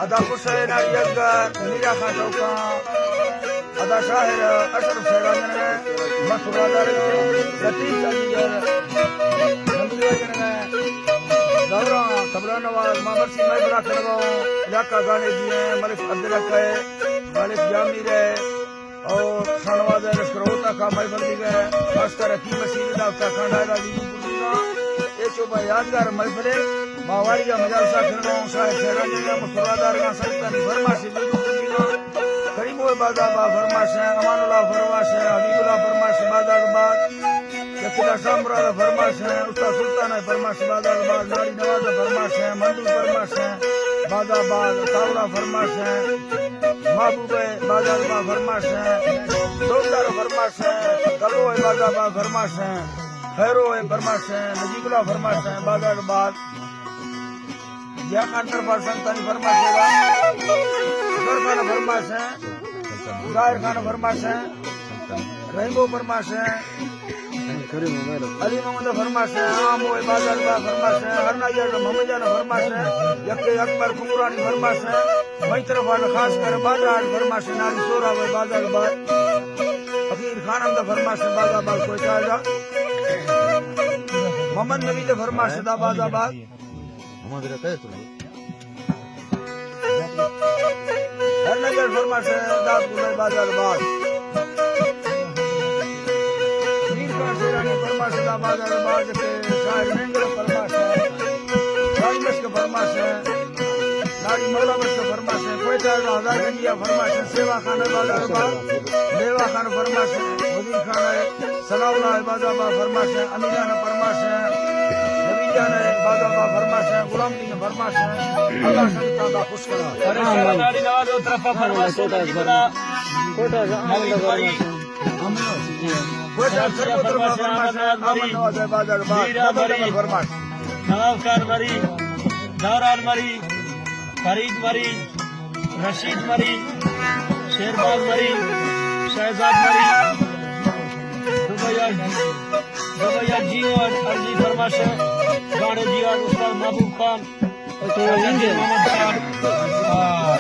ادا خوش ہے ناڑی اکبر، میرا خان چوکاں، ادا شاعر اشرف سیران جنگ، مشہور دار لطیف شاہ جی جنگ، نبی جنگ، دوران طبلہ نواز، ماں مرسی محفل کنگا، علاقہ گانے جی ہیں، ملک عبدالحق ہے، ملک جامی ہے، اور شاہنواز ہے، لشکر ہوتا کا محفل دی گئے، ماسٹر حکیم رشید دا کا کھنڈا دا جی پور دی گا۔ اے چوبا یادگار محفل ہے، باواری کا مجالسہ کرنا، شاہ سیران جنگا، مسترا دار کا سلطانی فرماش بالکل دی گا۔ کریم ہوئے بازار با فرماش ہے، امان اللہ فرماش ہے، حبیب اللہ فرماش بازار با، یقین شاہ مراد فرماش ہے، استاد سلطان ہے فرماش بازار با، ناڑی نواز فرماش ہے، مندو فرماش ہے، بازار با، تاوڑا فرماش ہے۔ محبوب ءِ بازار با فرماش ایں، ڈومدار فرماش ایں، کلو ءِ بازار با فرماش ایں، خیرو ءِ فرماش ایں، نجیب اللہ فرماش ایں، بازار با ضیاء خان طرفا سنگتانی فرماش ایں، ظفر خان فرماش ایں، ظاہر خان فرماش ایں، رحیمو فرماش ایں، علی محمد فرماش ایں، عامو ءِ بازار با فرماش ایں، ہر نائی ءَ محمد جان فرماش ایں، یکے اکبر کمرانی فرماش ایں، مئی طرف ءَ خاص کر بازار فرماش ایں، ناڑی سورا ءِ بازار با، فقیر خان ہم دا فرماش ایں، بازار با کوئٹہ دا، محمد نبی دا فرماش ایں، دا بازار با۔ ہر نگر فرماش ایں، داد گلے بازار باز۔ میر خان شیرانی فرماش ایں، دا بازار باز، کہ شاعر مینگل فرماش ایں، شاہی مشک فرماش ایں، ناڑی مولا مشک فرماش ایں، کوئٹہ دا ہزار گنجیا فرماش ایں، سیوا خان بازار باز، میوا خان فرماش ایں، وزیر خان ہے، ثناء اللہ ءِ بازار با فرماش ایں، امیر جان ءِ فرماش ایں، نبی جان ءِ بازار با فرماش ایں، غلام دین ءِ فرماش ایں۔ اللہ سنگتاں دا خوش کرا۔ ارے ہاں، سارا ہاں۔ ناڑی نواز ءِ طرف ءَ فرماش ایں، کوئٹہ نجیب اللہ، کوئٹہ نوید مری، فرماش ایں۔ کوئٹہ سرپو طرف ءَ فرماش ایں، احمد نواز ءِ بازار با، میرا ڈبل ڈبل مری، فرماش۔ نواب خان مری، دوران مری، فرید مری، رشید مری، شیرباز مری، شہزاد مری، زبیہ، زبیہ جیوان، عرضی فرماش ایں، گاڑے جیوان، استاد محبوب خان، محمد خان، آ،